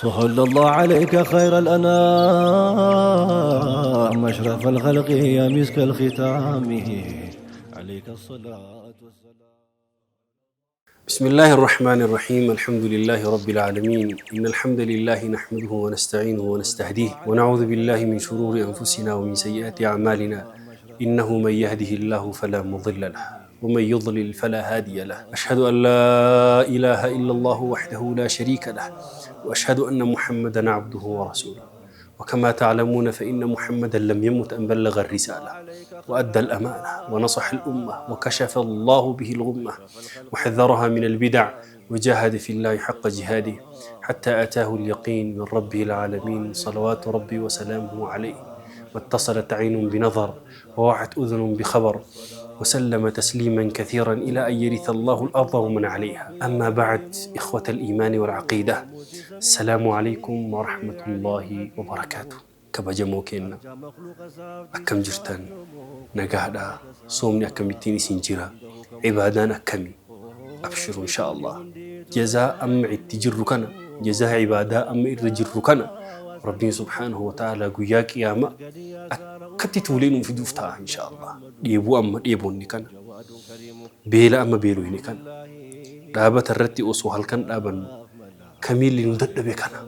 صلى الله عليك خير الأنام أشرف الخلق يا مسك الختام عليك الصلاة والسلام. بسم الله الرحمن الرحيم، الحمد لله رب العالمين، إن الحمد لله نحمده ونستعينه ونستهديه، ونعوذ بالله من شرور أنفسنا ومن سيئات أعمالنا، إنه من يهده الله فلا مضل له ومن يضلل فلا هادي له، أشهد أن لا إله إلا الله وحده لا شريك له، وأشهد أن محمدا عبده ورسوله. وكما تعلمون فإن محمدا لم يمت أن بلغ الرسالة وأدى الأمانة ونصح الأمة وكشف الله به الغمة وحذرها من البدع وجاهد في الله حق جهاده حتى أتاه اليقين من ربه العالمين، صلوات ربي وسلامه عليه، واتصلت عين بنظر ووعت أذن بخبر، وسلم تسليما كثيرا إلى أن يرث الله الأرض ومن عليها. أما بعد، إخوة الإيمان والعقيدة، السلام عليكم ورحمة الله وبركاته. Kabajamoo keenya, akkam jirtan? Nagaadha? Soomni akkamittiin isin jira? Ibaadaan akkami? Abshiru, insha Allah, jazaa amma itti jirru kana, jazaa ibaadaa amma irra jirru kana, Rabbiin subhaanahu wa ta'ala guyyaa qiyaama akkatti tuulee nuuf fiduuf ta'a, insha Allah. Dheebuu amma dheebonni kana, beela amma beeluyni kana, dhaabata irratti osoo halkan dhaabannu kamiilli nu dadhabe kana,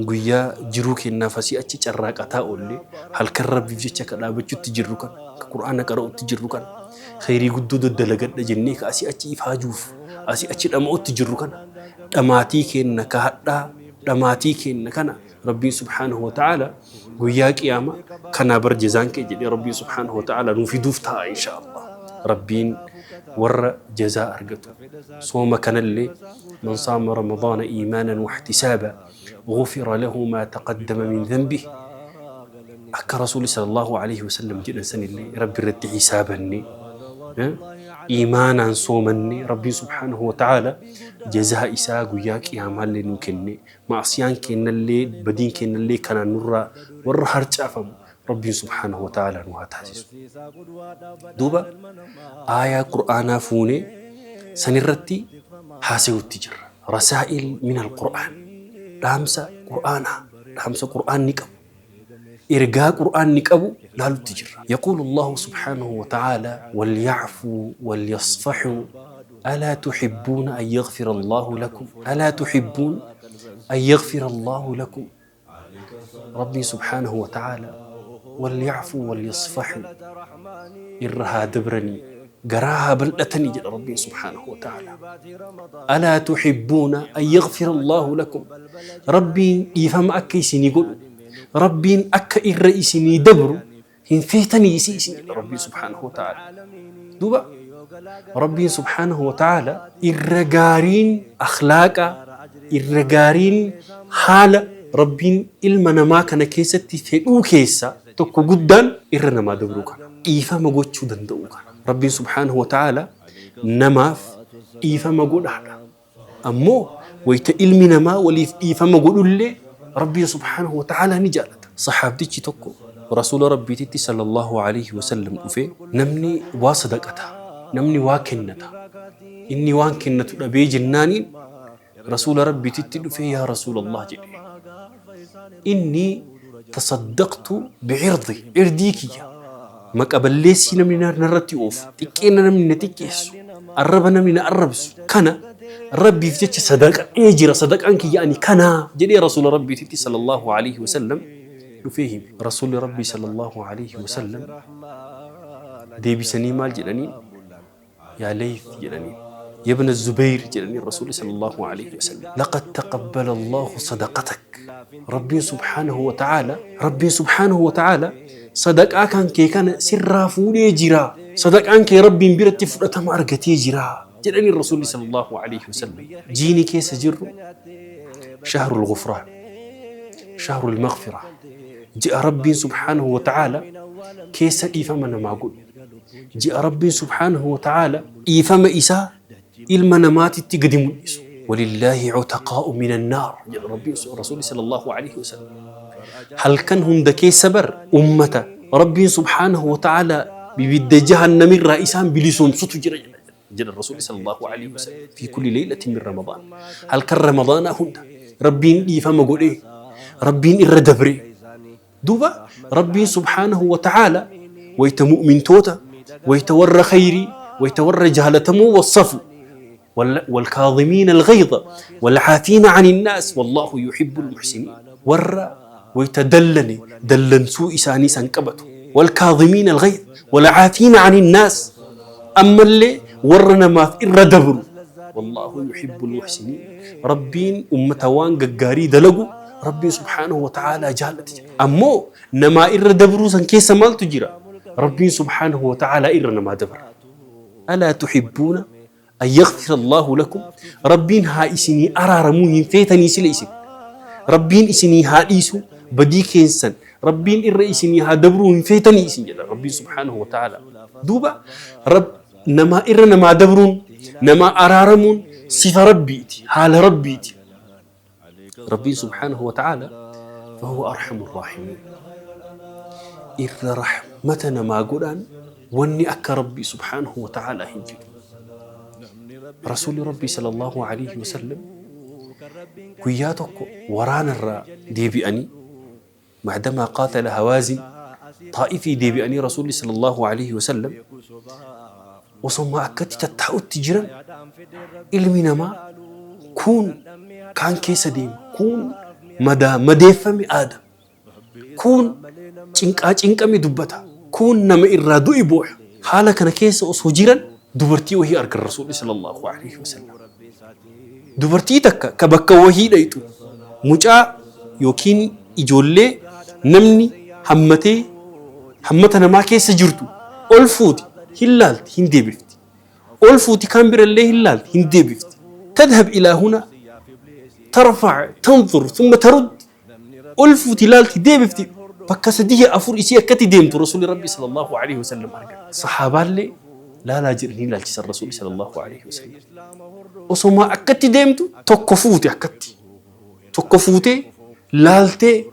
guyyaa jiruu kennaaf asii achi carraaqataa oollee halkan Rabbiif jecha ka dhaabachutti jirru kana, ka Qur'aana qara'utti jirru kana, khayrii guddoo daddalagadha jennee ka asii achi ifaajuuf asii achi dhama'utti jirru kana, dhamaatii kenna ka hadhaa dhamaatii kenna kana, Rabbiin subhaanahu wa ta'ala guyyaa qiyaama kanaa bar jazaan kee jedhee Rabbiin subhaanahu wa ta'ala nuu fiduuf ta'a, insha Allah. Rabbiin warra jazaa argatu sooma kanallee, من صام رمضان إيمانا واحتسابا غفر له ما تقدم من ذنبه, akka Rasuulli sallallahu alaihi wasallam jedhan sanillee, Rabbi irratti hisaabanne, iimaanaan soomanne, Rabbiin subhaanahu wa ta'ala jazaa isaa guyyaa qiyaamaallee nuu kenne, maasiyaan kennallee badiin kennallee kanaan nurraa warra harcaafamu Rabbiin subhaanahu wa ta'ala nu haa taasisu. Duuba aayaa Qur'aanaa fuunee sanirratti haasawutti jirra. Rasaa'il min al-Qur'aan. Dhaamsa Qur'aanaa, dhaamsa Qur'aanni qabu. Ergaa Qur'aanni qabu laalutti jirra. يقول الله سبحانه وتعالى: وليعفوا وليصفحوا ألا تحبون أن يغفر الله لكم، ألا تحبون أن يغفر الله لكم. ربي سبحانه وتعالى وليعفوا وليصفحوا, irra haa dabranii garaa haa bal'atanii jedha Rabbiin subhaanahu wa ta'ala. ألا تحبون أن يغفر الله لكم, Rabbiin dhiifama akka isinii godhu, Rabbiin akka irra isinii dabru hin feetanii isin jedha Rabbiin subhaanahu wa ta'ala. Duuba Rabbiin subhaanahu wa ta'ala irra gaariin akhlaaqa, irra gaariin haala Rabbiin ilma namaa kana keessatti fedhuu keessa tokko guddaan irra namaa dabruu kana, dhiifama gochuu danda'uu kana. Rabbiin subhaanahu wa ta'ala namaaf dhiifama godhaadha. Ammoo wayita ilmi namaa waliif dhiifama godhullee Rabbiin subhaanahu wa ta'ala ni jaalata. Saxaabtichi tokko Rasuula Rabbiititti sallallahu alaihi wasallam dhufee, namni waa sadaqata, namni waa kennata, inni waan kennatu dhabee jennaaniin Rasuula Rabbiititti dhufee, "Yaa Rasuulallah," jedhe, "إني تصدقت بعرضي," irdii kiyya, maqa balleessii namni narratti oofu, xiqqeena namni na xiqqeessu, arraba namni na arrabsu kana Rabbiif jecha sadaqadhee jira, sadaqaan kiyya ani kanaa jedhee Rasuula Rabbiititti sallallahu alaihi wasallam dhufee hime. Rasuulli Rabbii sallallahu alaihi wasallam deebisanii maal jedhanii? "Yaa Layth," jedhanii, "يا ابن الزبير," jedhanii Rasuulli sallallahu alaihi wasallam, "لقد تقبل الله صدقتك." Rabbiin subhaanahu wa ta'ala, Rabbiin subhaanahu wa ta'ala sadaqaa kan kee kana sirraa fuudhee jira, sadaqaan kee Rabbiin biratti fudhatama argatee jira jedhanii Rasuulli sallallahu alaihi wasallam. Jiini keessa jirru شهر الغفران، شهر المغفرة, ji'a Rabbiin subhaanahu wa ta'ala keessa dhiifama namaa godhu, ji'a Rabbiin subhaanahu wa ta'ala dhiifama isaa ilma namaatitti gadi mul'isu. ولله عتقاء من النار jedha Rabbiin, Rasuulli sallallahu alaihi wasallam. Halkan hunda keessa bar ummata Rabbiin subhaanahu wa ta'ala bibidda jahannamirraa isaan bilisoomsutu jira jedha Rasuulli sallallahu alaihi wasallam. في كل ليلة من رمضان, halkan Ramadaanaa hunda. Rabbiin dhiifama godhee, Rabbiin irra dabree. Duuba Rabbiin subhaanahu wa ta'aala wayta mu'mintoota, wayta warra khayrii, wayta warra jaalatamoo wassafu والكاظمين الغيظ والعافين عن الناس والله يحب المحسنين. ورا ويتدلني دلنسو إساني سنكبتو والكاظمين الغيظ والعافين عن الناس أما اللي ورنا ما في الردبر والله يحب المحسنين. ربين أمتوان قاري دلقو ربي سبحانه وتعالى جالت أمو نما إر سن كيس مال تجرى ربي سبحانه وتعالى إر نما دبر. ألا تحبون أن يغفر الله لكم؟ ربين ها إسني أرى رموهن فيتني سليسن ربين إسني ها إيسو بديك إنسان ربين إر إسني ها دبروهن فيتني إسن جل ربي سبحانه وتعالى. دوبا رب نما إر نما دبرون نما أرى رمون صفة ربيتي حال ربيتي ربي سبحانه وتعالى فهو أرحم الراحمين. إر رحمتنا ما قران واني أك ربي سبحانه وتعالى هنجي. رسول ربي صلى الله عليه وسلم كياتك وران الرا ديبئني بعدما قاتل هوازن طائفي ديبئني رسول صلى الله عليه وسلم وصم أكت تتحوت تجرا إلمنا ما كون كان كيس ديم كون مدى مديفة آدم كون تنك دبتا كون نما إرادو إبوح حالك أنا كيس أصوجرا دبرتي وهي أرك الرسول صلى الله عليه وسلم دبرتي تك كبك وهي دايتو مجا يوكين إجولي نمني همتي همتنا ما كيس جرتو ألفوتي هلالت هندي بفتي ألفوتي كان بر الله هلالت هندي بفتي تذهب إلى هنا ترفع تنظر ثم ترد ألفوتي لالتي دي بفتي فكسديه أفور إسيا كتي ديمت رسول ربي صلى الله عليه وسلم أرجع صحابة اللي لا لا جرني لا جسر الرسول صلى الله عليه وسلم وصما أكتي ديمتو تكفوتي أكتي تكفوتي لالتي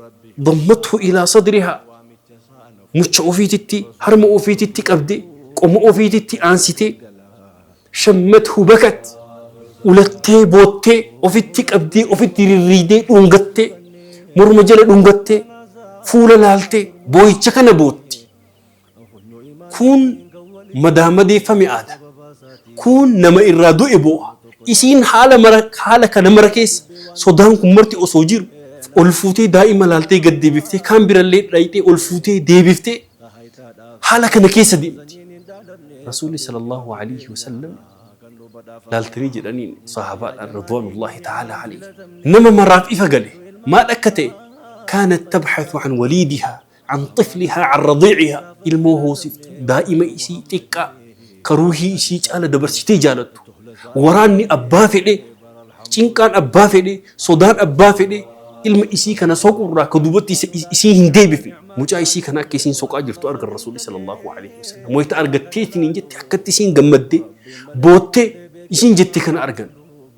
ضمته إلى صدرها مش أوفيتي هرم أوفيتي كبدي قم أوفيتي أنسيتي شمته بكت ولتي بوتي أوفيتي كبدي أوفيتي ريدي دونغتي مرمجل دونغتي فول لالتي بويتشكنا بوتي كون مدامدي فمي آدم كون نما إرادو إبوها إسين حالة مرك حالة كنمركيس صدام كمرتي أصوجير ألفوتي دائما لالتي قد بفتي كان برالي رايتي ألفوتي دي بفتي حالة كنكيس دي رسولي صلى الله عليه وسلم لالتني جدانين صحابة رضوان الله تعالى عليه نما مرات إفقالي ما لكتي كانت تبحث عن وليدها عن طفلها عن رضيعها الموهو سفت دائما إسي تكا كروهي إسي جالة دبرسيتي جالتو وراني أبافئ چنكان أبافئ صدان أبافئ ilma isii kana soqurraa ka duubatti isii hin deebifne mucaa isii kana akka isiin soqaa jirtu arga Rasuulli sallallahu alaihi wasallam wayita argatteetiin hin jette akkatti isiin gammadde boottee isiin jette kana argan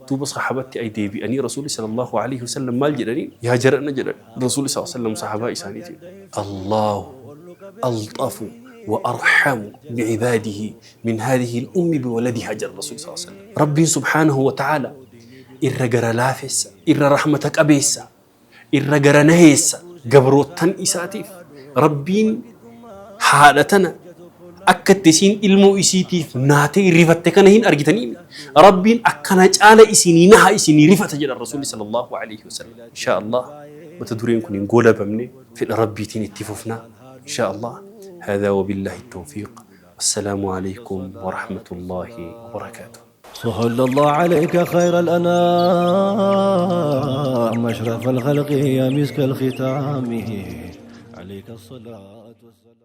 duuba saxaabatti ay deebi'anii Rasuulli sallallahu alaihi wasallam maal jedhanii yaa jarana jedhan Rasuulli sallallahu alaihi wasallam saxaabaa isaaniitiin Allahu alxafu وأرحم بعباده من هذه الأم بولدها جل الرسول صلى الله عليه وسلم. ربي سبحانه وتعالى إر لافس إر رحمتك أبيس إر نهيس قبروتن إساتيف ربين حالتنا أكتسين إلمو إسيتيف ناتي رفتكنهن أرجتنين ربين أكنا جعل إسيني نها إسيني رفت جل الرسول صلى الله عليه وسلم. إن شاء الله وتدورين كن نقول بمني في ربي تين اتففنا إن شاء الله. هذا وبالله التوفيق، والسلام عليكم ورحمة الله وبركاته. صلى الله عليك خير الأنام أشرف الخلق يا مسك الختام عليك الصلاة والسلام.